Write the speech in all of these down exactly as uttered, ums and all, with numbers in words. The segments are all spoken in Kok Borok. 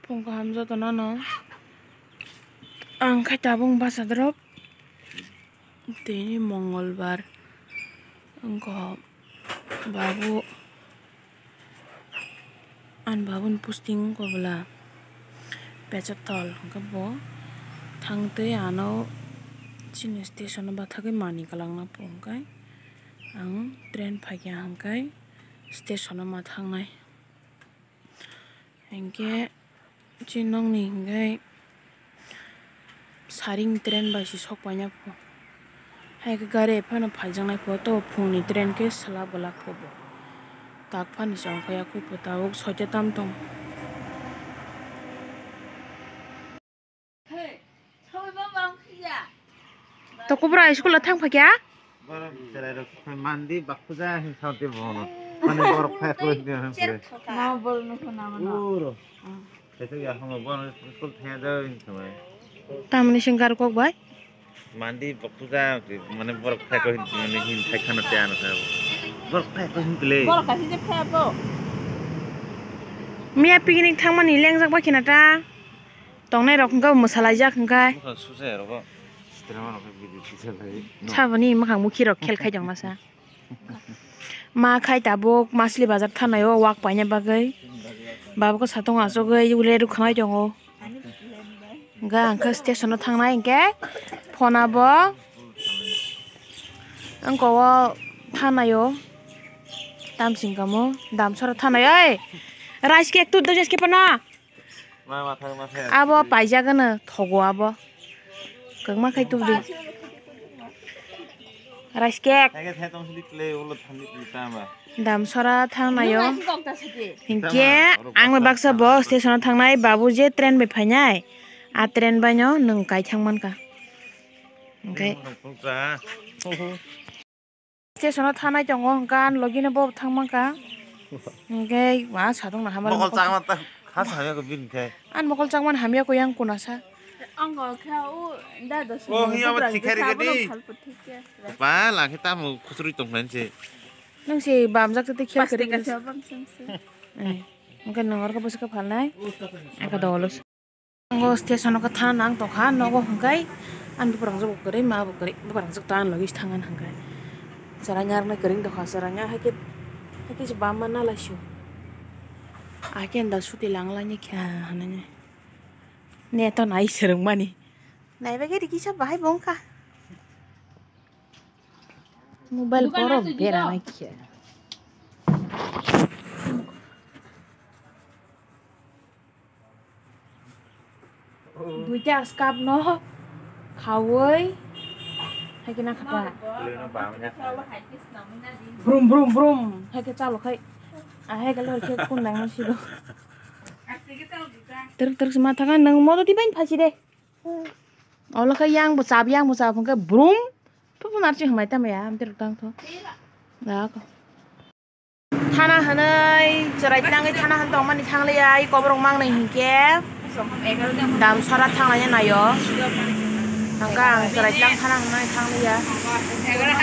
Phung kaham jotono no. Ang khai tabung bachadrop. Tini Mongolbar. Wngkha babu. Ani babuni posting wngkha bwla Pechatol. Hwnkhe bo thangtwi ano chini station o bathagwi manwi kwlangna phunukhe ang train phaikha hwnkhe station o ma thangnai. Hinkhe chini nokni hinkhe saring train bai se sok paina pho. Hai khe gari phano phaijaknai pho, to phungni train khe swlak bwlak pho bo. Tak phani se ongkha yakui pho, tabuk soita tam tong. To kubra school o thang phakya? Borok chwrairok mandi bakhuja hin saute bono. Mane borok phai ko hin hin. Ma bol no khuna mano. Uro. Kaisa ya hono bono school thaya da hin samai. Tamni sing gar kok bai? Mandi bakhuja mane borok phai ko hin mane hin thai khana te ano sa. Borok phai ko hin ple. Borok kasi je phai bo. Miya picnic thangmani lengjak ba khina ta. Tongnai rok hwnkha mwsalaijak hwnkha. Bwkha susa ya rogo. Sitrama rok video kisa lai. Saboni mwkhang mukhi rok khel khai tong masa. Ma khai tabuk masli bazar thanai o wak paina bagwi. Babukhe satung achugwi ule rwkhanai tongo. Hwnkhe ang khe station o thangnai hinkhe phone abo wngko o thanai o tamsing kamo damsora thanai oi. Rice cake tu dojes ke pana. Ma, ma thang, ma thang. Abo paijak ano thogo abo. Kwbangma khai tubudi. Rice cake. Thang, thang, tong sili kle, ulo thang di kle tama. Damsora thangnaio. Hinkhe ang baksa bo station o thangnai babu je train bai phainai. A train bai no nwng kai thang mankha. Hinkhe. Station o thanai tongo, hwnkhe ani logi no bo thang mankha. Hwnkhe wa satung na hamar. Mokol chakma ta kha sa hamya ko bini khe. Ani mokol chakma hamya ko yang kuna sa. Ang go kha u da dos. O hi abo thikhari gadi. Pa lang khe tamo khusrui tong nai se. Nang se bam jak te khel kari. Hwnkhe nang or ka bwswk phalnai. Aka dolo. Ngo station o khe thana nang tongkha, nogo hwnkhe ani bwprangjak bo kwrwi, ma bo kwrwi, bwprangjak to ani logi thang ani hwnkhe. Chwraino aroknai kwrwi tongkha, chwraino haikhe, haikhe se bamma nalaisio. Haikhe enda suti langlaini khe hinwi. Neto nai swrwngmani. Naibaikhe rikisa bahai bo wngkha. Mobile borok beranai khe. Duita cup no khaui hai khe na khata. Brum brum brum hai khe chalo khai. Ahai khe lor khe kundang no sido. Teruk teruk se ma thaka nang modo di bain phasi de. Olo khe yang bo chap, yang bo chap hwnkhe brum. Thupu narchi hwmai tamo ya, amtwi rwktang tho. Thana hwnwi chwrai tnangwi thana hwn tongmani thangliya, ai koborok mangnai hinkhe damsara thanglaina naio. Hwnkhe ang chwrai tnang thana hwnwi thangliya.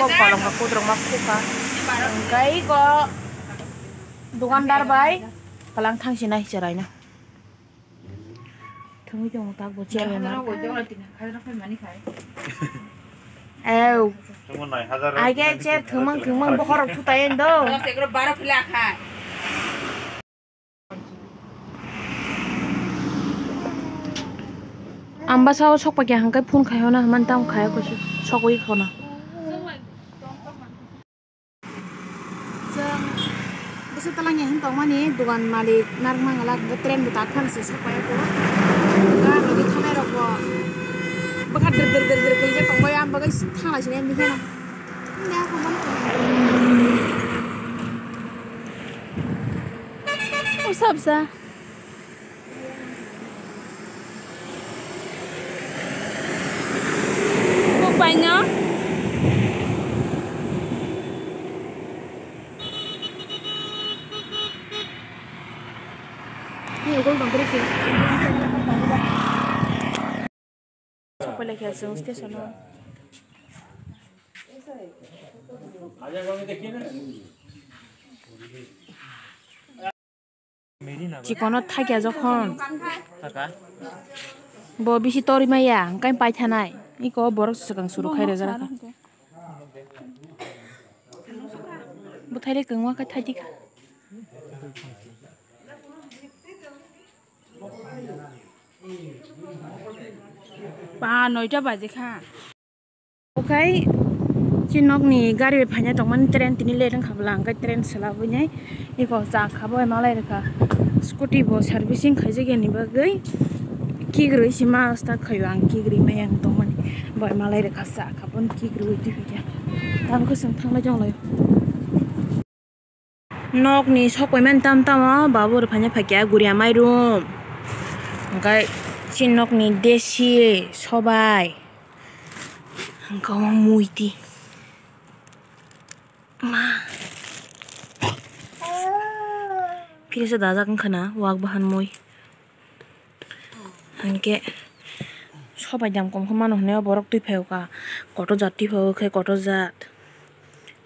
Kok kolokma kudrokma khukha. Hwnkhe iko dukandar bai kwlang thangsinai chwraino. Thwngwi tongo tak bo chairman ma. Ew. Thwngmung nai hajar. Ai khe chair thwngmung thwngmung bokhorok thutai endo. Baro kilo kha. Ambasa o sokpakya hwnkhe phone khai hona hwnmani tamo khai o sok wi khona. Chwng bwswk twlangya hwn tongmani, dogan malik narwkma wngla, hwnkhe train bo tak phano se sokpaiya kho. Hwnkhe ang logi thanai rokbo bwkha dwr dwr dwr dwr kailaijak tongbaio, ang bagwi thanglaisingya bihano. Usa bwsa. Bubaino. Sokphailai khe chwng station o. Chikono thakya jokhon Bo bisi tori maya, hwnkhe pai thanai. Iko borok swkang suru khai rwjak kha. Bwthai le kwngma khe thai di kha. Ba noita baji kha. Okai chini nokni gari bai phaina tongmani train tini late wngkha bwla hwnkhe train swlabwi nai eko cha kha bo malai rwkha scooty bo servicing khaijak yani bagwi kikrwi se ma start khaio ang kikrwi maya wng tongmani bo malai rwkha cha kha bono kikrwi twi phaikha tamokhe chwng thanglai tonglai. Nokni sok paimani tam tamo babur phaina phaikya guriya mairum. Hwnkhe chini nokni desi sobai. Hwnkhe omo muiti. Ma. Phirisa dajak wngkha na wak bahan mui. Hwnkhe sobai dam kom khe mano hwnwi borok twi phaio ka. Kotor jat twi phaio khe kotor jat.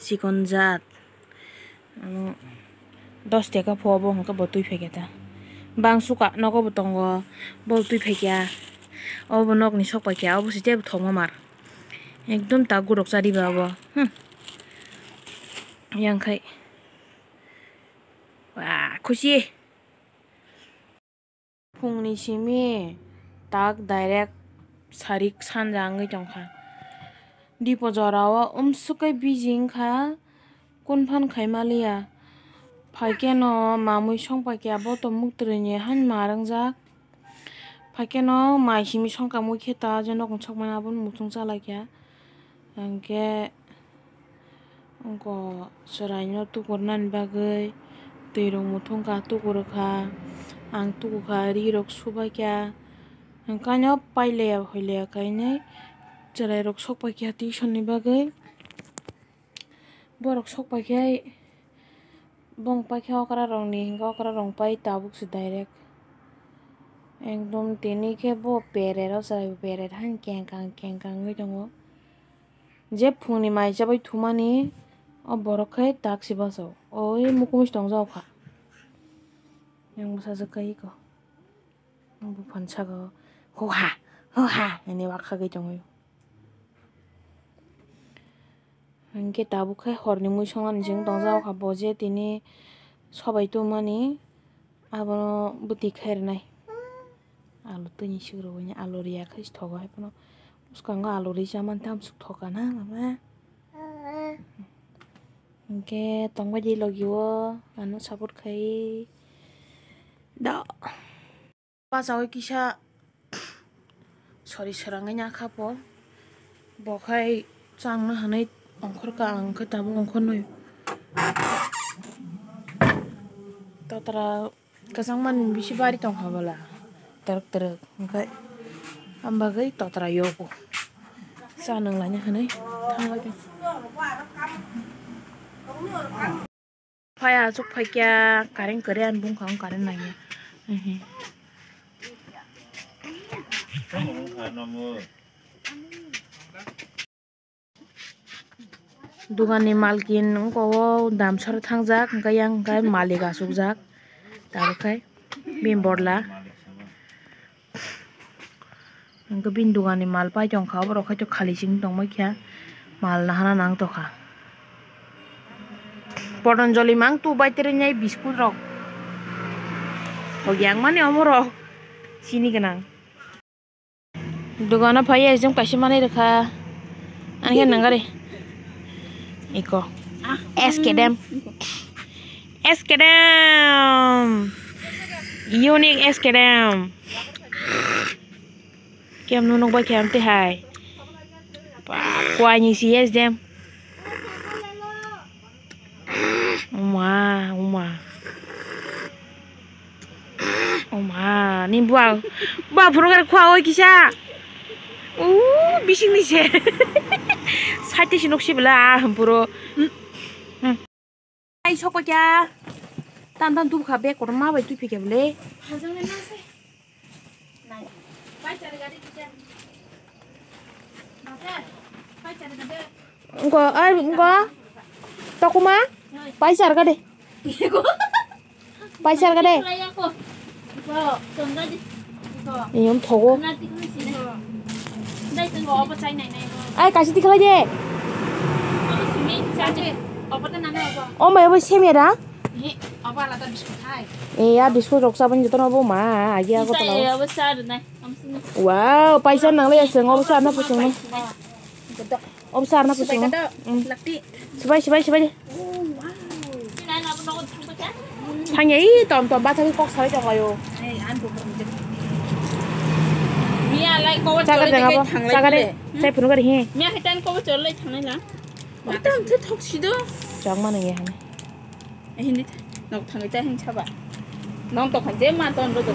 Chikon jat. Ano dos teka pho obo hwnkhe bo twi phaikha ta. Bang suka nogo bo tongo. Bo twi phaikha. Obo nokni sok paikha. Obo se tebo thokma mar. Ekdom tak gurok chari ba obo. Hmm. Yang khai. Wah, khusi. Phungni simi tak direct sarik sanja wngwi tongkha. Dipo jorao umsukhe biji wngkha, kunphan khai maliya. Phaikhe no mamui song paikha, bo to muktwrwini han ma rwngjak. Phaikhe no mai simi songkamwi khe ta je nokni sokmani abono muchung chalaikha. Hwnkhe wngkha chwraino tukurunani bagwi twi rok muthungkha, tukurukha, ang tukukha, ri rok subaikha, hwnkhe ano pailaiya hoilaiya khainai chwrairok sokpaikha tuition ni bagwi. Borok sokpaikhai. Bong paikhe okra rokni hinkhe okra rok pai tabuk se direct. Ekdom tini khe bo peret o chwrai bo peret han kengkang kengkang wngwi tongo. Je phungni mai chabai thumani o borok khe tak se bacha o. Oi mukumish tong jao kha. Yang bwsajwk kai eko. Buphang saka o huha huha hinwi wakhagwi tongwi. Hwnkhe tabuk khe horni mui songmani chwng tongjak kha bo je tini sobai tongmani abono bwtwi khairwnai. Alu twini swk rwui alu riya khe se thogo hai phano bwskango alu ri chamani tamswk thoka na mama. Hwnkhe tongbaidi logi o ano support khai da. Bachaui kisa sori swrangwi nya kha po. Bo khai changna hwnwi ongkhorkha, ang khe tabuk ongkhornwi. Totra kwchangmani bisi bari tongkha bwla. Twrwk twrwk hwnkhe. Ambagwi totra yogo. Cha nunglaina hwnwi thangwi tong. Phai achuk phaikya, current kwrwi ani bungkha wng current nangya. Ehe. Dugan ni malkin wngkha o damsara thangjak, hwnkhe yang hwnkhe malik achukjak. Tabuk khai bini borla. Hwnkhe bini dugan ni mal pai tongkha, oborok khai to khali simi tongbai kha, mal nahana nang tongkha. Potonjoli mang tu bai tere nai biscuit rok. Hogyang mani oborok sini gwnang. Dugano phai exam kaisa manwi rwkha. Ani khe nang gari. Iko. S K dem. S K dem. Unique S K dem. Kem nunuk bai khem te hai. Ba, kwai ni si S K dem. Uma, uma. Uma, ni bua, bua phuru khe khua oi kisa. U, bising ni se. Side se nuk si bela, ah, phuru. Ai, sokoi kya? Tan tan tu kha bag kotor ma bai tu phikya bele. Ngo, ai, ngo. Tokuma? Paisa arga de. Paisa arga de. Ko, tonga di. Eyom thogo. Ai, kaisa tikhlai de. O mai abo semya da? E, ya biscuit rok chabani jotono bo ma, agi ago tala. Wow, paisa nanglai aseng, obo sa na pusung. Obo sa na pusung. Sibai, sibai, sibai. Thangya, i tom tom, bathagwi kok sawi tonglaio. Miya lai kobo chole de kai thanglai. Chai phunu gari hi. Miya hitan kobo chole thanglai la. Tam the thok sido. Chak ma nang ya hani. Hindi nok thanglai ta hin chaba. Nong to khan je ma ton ro do.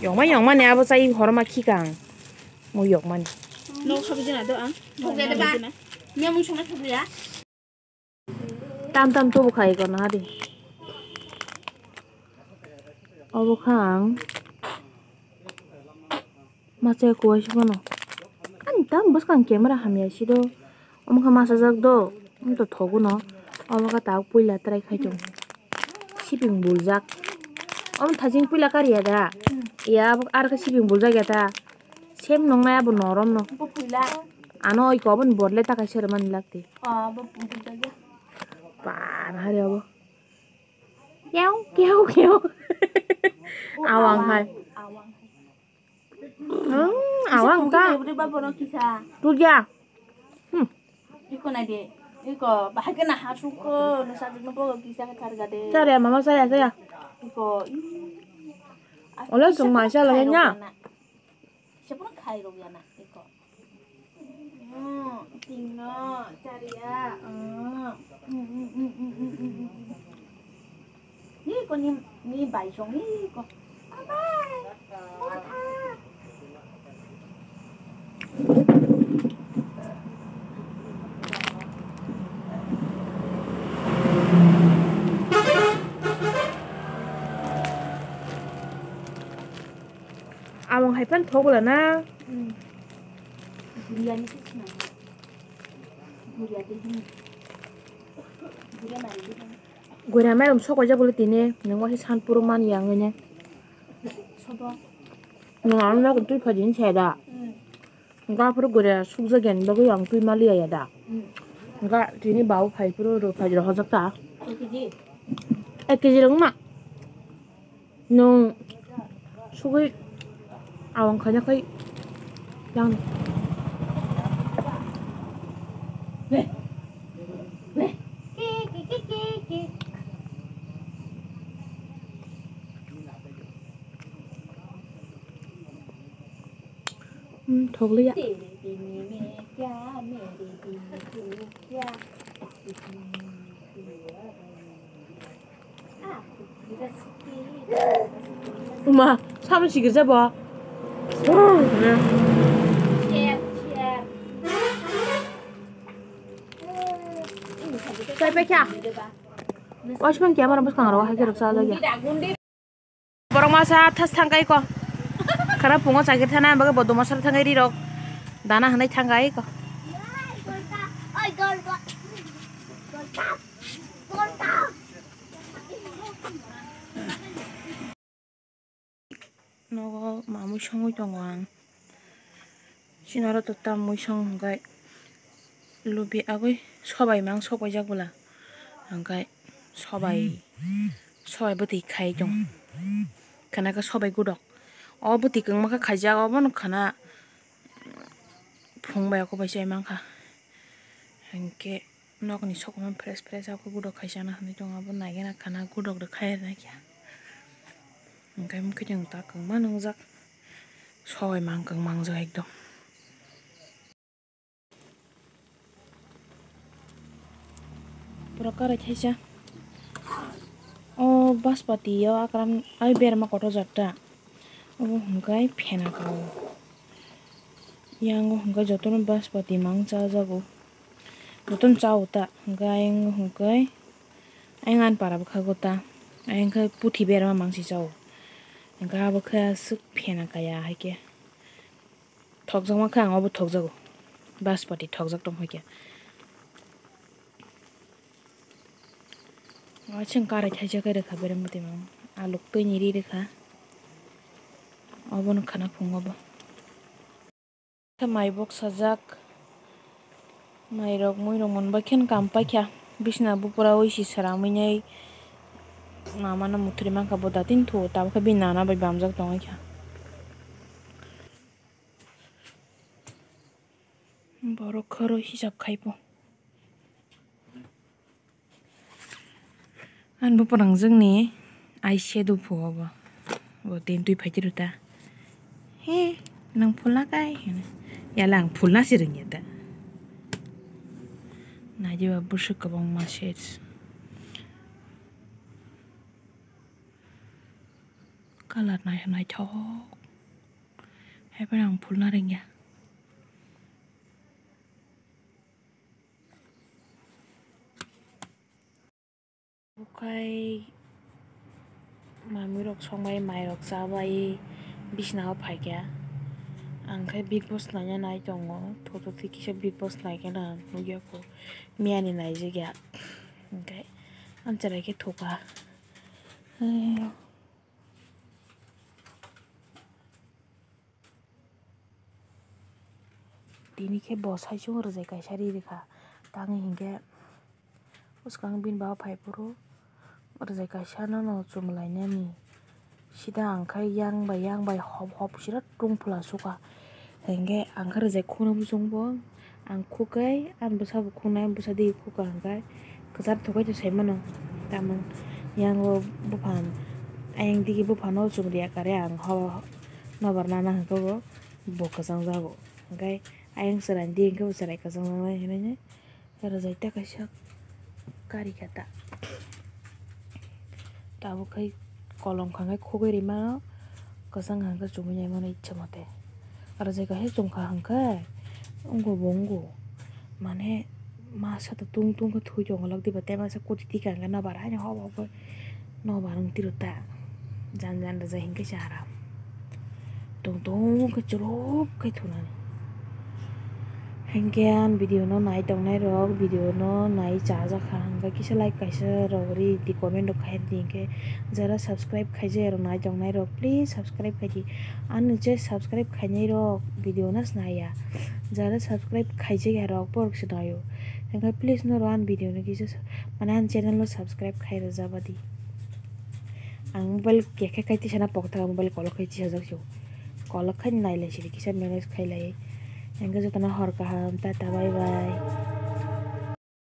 Yongma yongma ne abo chai horma khikang. Mo yokmani. Nok sabi jena do ang. Thok de ba. Nya mung songna thok ya. Tam tam tubu khai kono hadi. Obo kha ang. Masa kuwai si bono. Ani tam bwskang camera hamya si do. Omo kha masa jak do. Wngto thogo no. Omo khe tabuk puila try khai tongo. Siping buljak. Omo thajing puila kariya da. Ya abo aro khe siping buljak ya ta. Sem nongnai abo norom no. Ano oi ko aboni bodle ta kaisa rwmani lakti. Par hari abo. Keu keu keu. Awang hai. Hmm, awang ta. Uri ba bono kisa. Tuja. Hmm. Iko nai de. Iko bahai kena hasuk ko, no sajik no bogo kisa ke thar gade. Chare mama saya saya. Iko. Ola sung mai sa lagi nya. Siapa khai rok ya na iko. Hmm, tingno, chariya. Hmm. Hmm, hmm, hmm. Ni ko ni, ni bai song ni ko. Bye bye. Motha. Among hai phan thok bwla na. Hmm. Guriya ni se sinang. Guriya de hin. Guriya mari de hin. Guriya mairum sok waijak bwle tini, nwng waisa san puro man yang ne. Sobo. Nwng ano na twi phai din se da. Hmm. Ga phuru guriya sukjak yani bagwi ang twi maliya ya da. Hmm. Ga tini bau phai phuru ro phai ro hojak ta. Ek kg. Ek kg rwng ma. Nwng sugwi awang khaina khai yang. Hmm, thok liya. Uma, samung sikir jabo. Sai pekya. Washman kya mara bus kang rawa hai kero sa lagi. Borok masa thas thangkai ko. Khara pungo chakir thana bagwi bo dumasar thangkai ri rok. Dana hanai thangkai ko. Nogo mamui songwi tongo ang. Chini oro to tamui song hwnkhe lubi agwi sobai mang sopaijak bwla. Hwnkhe sobai, sobai bwtwi khai tong. Khana khe sobai gudok. O bwtwi kwngma khe khaijak, obono khana phung bai okobai chai mankha. Hwnkhe. Nokni sokomon fresh fresh, abo gudok khai chana hinwi tongo, abo naigena khana gudok rwkhai rwna khe. Hwnkhe mukhe chwng ta kwngma nwngjak, sobai mang kwngma wngjak ekdom. Borok karai thaisa. O baspati o akram ai berma kotor jak ta. Obo hwnkhe phena kao. Yang o hwnkhe jotono baspati mang chajago. Jotono chao ta. Hwnkhe ayang o hwnkhe ayang ani para bwkhago ta. Ayang khe puthi berma mang se chao. Hwnkhe abo khe aswk phena kaya hai khe. Thokjakma khe ang obo thokjago. Baspati thokjak tong hai khe. Waising karai thaisa khe rwkha berem bwtwi mang. Aluk twi ni ri rwkha. Obono khana phungo bo. Khe mai bok sajak. Mai rok, mui rok mon bai khe kam paikha. Bisna bupura oi si sramwi nai. Mama no muthri mankha bo datin thu, tabukhe bini nana bai bamjak tongwi kha. Borok khoro hisab khai bo. Ani bo pwrang jwngni eyeshadow phuo bo. Bo tini twi phai twi rw ta. He, nwng phulna kai? Hwnwi. Yala ang phulna se rwngya da. Naidiba bwswk kwbangma shades. Colour nai-, naithok. Haiphano ang phulna rwngya. Okai mamui rok songbai, mai rok chabai, bisna o phaikha. Ang khe Bigg Boss naina nai tongo, thoto twi kisa Bigg Boss naikhe na nukya kho, miyani naijak ya, hwnkhe amchwrai khe thokha. Tini khe bo saichung rwjai kaisa ri rwkha, tangwi hinkhe bwskang bini baba phai phuru rwjai kaisa no chumlainani sida ang khe yang bai yang bai hop hop sida tungphla sukha, hinkhe ang khe rwjai khuna muchung bo. Ang khukhe, ani bwsa bo khunai, bwsa di khukha hwnkhe kwchar thokai to sai mano. Tamung yango buphang, ayang digi buphano chumriya kare ang ho nobar nana hwnkhe bo, bo kwchang jago. Hwnkhe ayang chwrai di hwnkhe bo chwrai kwchang jaknai hinwi rwjai ta kaisa kari kha ta. Tabuk khai kolom kha khe khugwi rima kwchang hwnkhe chumui nai mano ichha mote. Aro je kaisa chum kha hwnkhe wngkhe bo wngo mane masa tung tung khe thui tongo lok diba tei masa kwtwi tikha hwnkhe nobar haino hob hob khe nobar wng tiro ta jan jan rwjai hwnkhe se aram. Tong tong khe chwrwp khe thunani. Hinkhe ang video no nai tongnai rok, video no nai chajakha hwnkhe kisa like kaisa rok ri di, comment rok khai di, hinkhe jara subscribe khaijak rok nai tongnai rok please subscribe khai di. Ani je subscribe khainai rok video no se naiya, jara subscribe khaijak ya rok borok se naio, hinkhe please norok ani video no kisa mane ani channel no subscribe khai rwjaba di. Ang mobile kekhe khai tisana pokta mobile kolok khai tisajak sio. Kolok khai nailai sidi kisa manage khailai. Hingke jotono hor kaham, tata, bye bye.